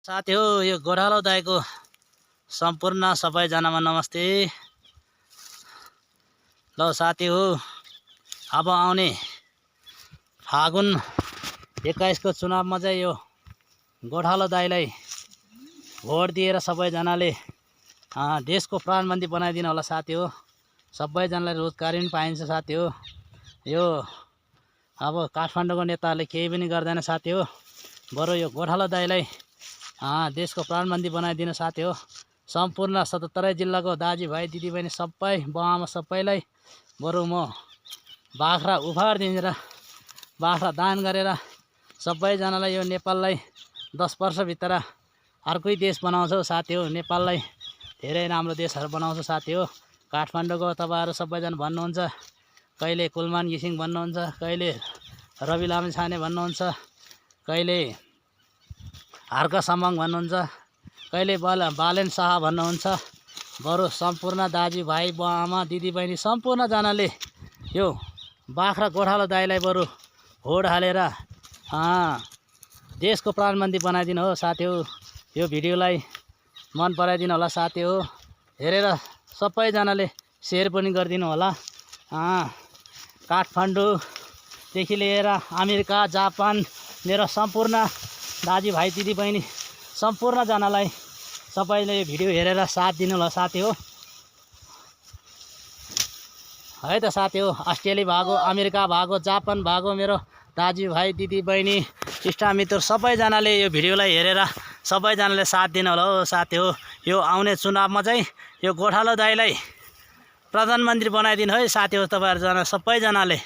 साथी हो, यो गोठालो दाइको सम्पूर्ण सबैजनामा नमस्ते। ल साथी हो, अब आउने फागुन 21 को चुनावमा चाहिँ यो गोठालो दाइलाई भोट दिएर सबैजनाले देशको प्रधानमन्त्री बनाइदिनु होला साथी हो। सबैजनालाई रोजगारी पनि पाइन्छ साथी हो। यो अब काठमाडौँको नेताहरूले केही पनि गर्दैन साथी हो। बरु यो गोठालो दाइलाई देशको प्रधानमन्त्री बनाइदिनु साथी हो। सम्पूर्ण 77 जिल्लाको दाजुभाइ दिदीबहिनी सबै बाउआमा सबैलाई बरु म बाख्रा उपहार दिएर बाख्रा दान गरेर सबैजनालाई यो नेपाललाई 10 वर्षभित्र अर्कै देश बनाउँछौ साथी हो। नेपाललाई धेरै राम्रो देशहरू बनाउँछ साथी हो। काठमाडौँको तपाईँहरू सबैजना भन्नुहुन्छ, कहिले कुलमान घिसिङ भन्नुहुन्छ, कहिले रवि लामिछाने भन्नुहुन्छ, कहिले हर्क सम्बङ भन्नुहुन्छ, कहिले बालेन शाह भन्नुहुन्छ। बरु सम्पूर्ण दाजुभाइ बाउआमा दिदीबहिनी सम्पूर्णजनाले यो बाख्रा गोठालो दाइलाई बरु भोट हालेर देशको प्रधानमन्त्री बनाइदिनु हो साथी हो। यो भिडियोलाई मन पराइदिनु होला साथी हो। हेरेर सबैजनाले सेयर पनि गरिदिनु होला। काठमाडौँदेखि लिएर अमेरिका, जापान, मेरो सम्पूर्ण दाजुभाइ दिदीबहिनी सम्पूर्णजनालाई सबैले यो भिडियो हेरेर साथ दिनु होला साथी हो। है त साथी हो, अस्ट्रेलिया भएको, अमेरिका भएको, जापान भएको मेरो दाजुभाइ दिदीबहिनी इष्टमित्र सबैजनाले यो भिडियोलाई हेरेर सबैजनाले साथ दिनु होला हो साथी हो। यो आउने चुनावमा चाहिँ यो गोठालो दाइलाई प्रधानमन्त्री बनाइदिनु है साथी हो। तपाईँहरू सबैजनाले